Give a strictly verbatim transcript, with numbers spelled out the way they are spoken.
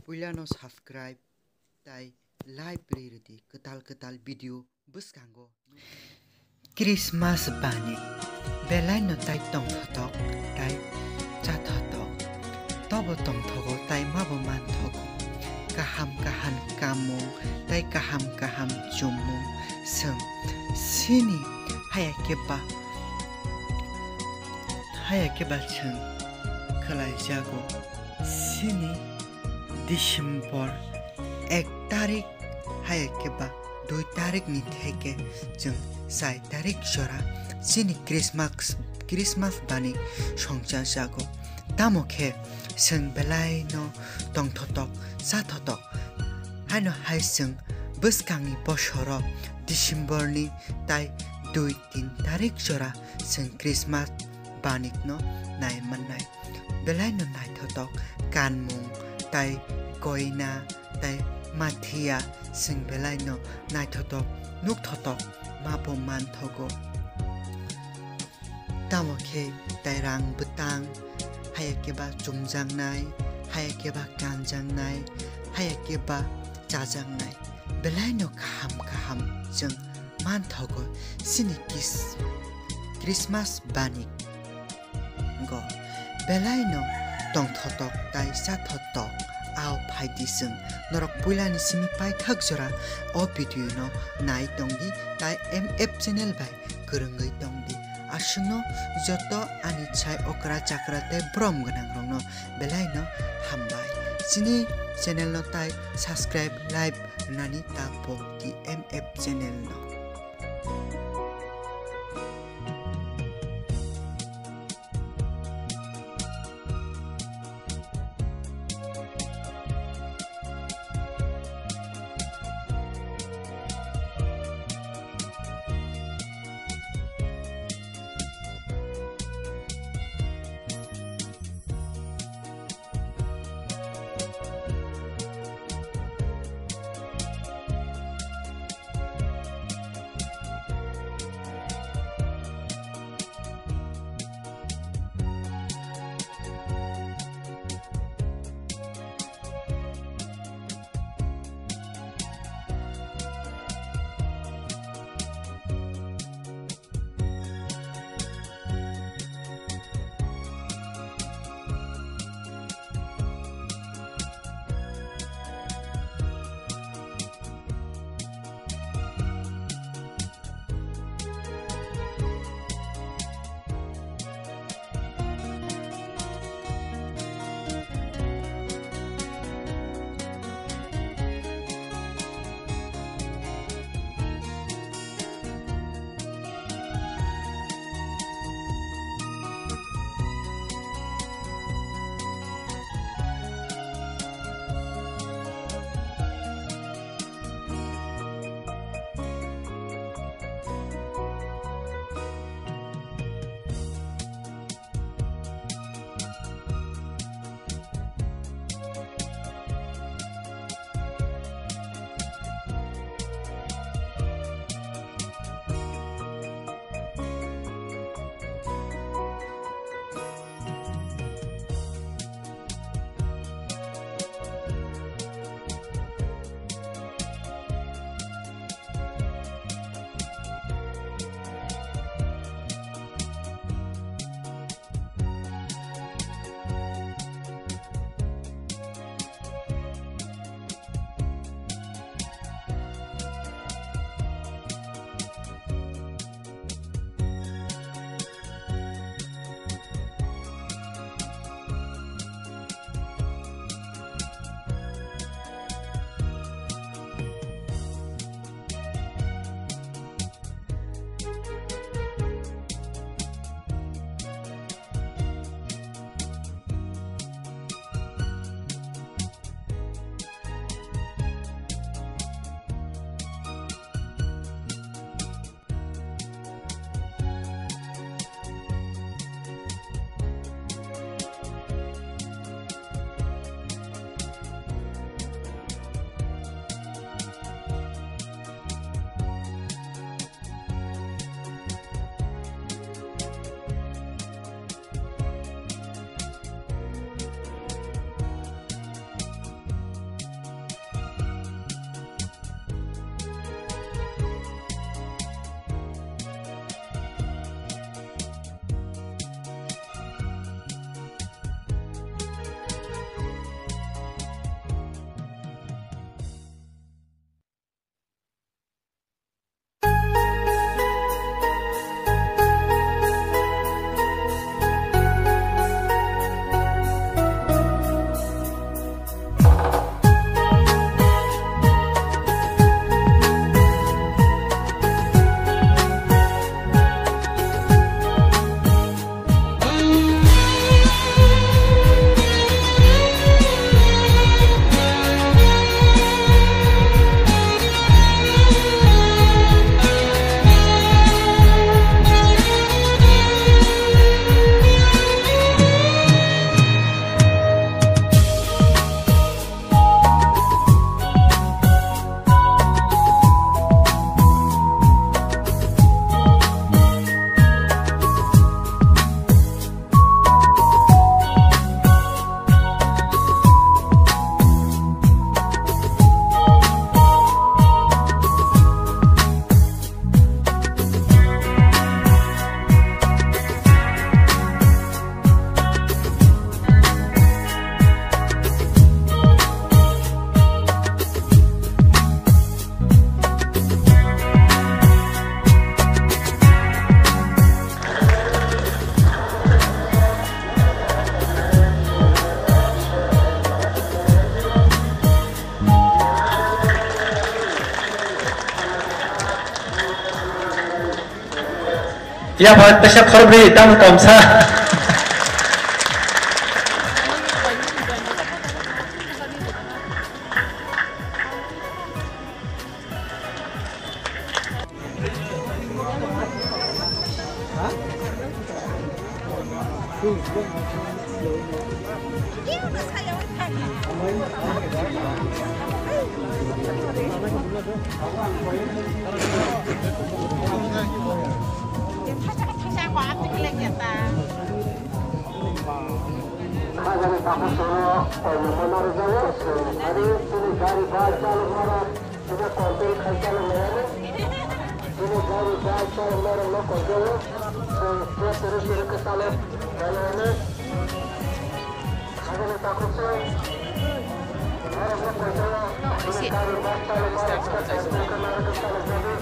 puilano subscribe tai like ri rwdi kwtal kwtal video bwskango. Christmas bani belaino tai tongthotok tai chathotok. Tobo tongthogo tai mabo manthogo. Kaham kaham kamung tai kaham kaham chumung seng sini haya keba haya keba seng khlaijago. Sini December ek tarik haya keba dui tarik ni theke chwng chai tarik jora chini Christmas, Christmas bani songcha jago. Tamo khe chwng belai no tongthotok, chathotok. Haino hai chwng bwskangni bosoro December ni tai dui tin tarik jora chwng Christmas banik no nai mannai. Belai no naithotok kanmung tai koina tai mathiya chwng belai no naithotok nukthotok mabo manthogo. Tamo khe tai rang bwtang haya keba chumjaknai, haya keba kanjaknai, haya keba chajaknai. Belai no kaham kaham chwng manthogo chini kis-, Christmas bani go. Belai no tongthotok tai chathotok ao phaidi chwng. Norok puilani simi paithak jora o video no nai tongdi tai M F channel bai kwrwngwi tongdi. Aswkno joto ani chai okra chakra tei borom gwnang rokno belai no hambai. Chini channel no tai subscribe, like nani ta pok di M F channel no. Yapha teisa khorokbrwi tamo tomsa. Hajani takhuk soro koimung ma narwkjago, chwng phari chini gari bike chalokmarok, chini control khai chaloknai ano. Chini gari bike chalokmarokno koijago, chwng khe chwrwk chwrwk khe chalok nai ano. Hajani takhuk se norokno koijago, chini gari bike chalokmarok khe chwng khe narwk khe chalokjago.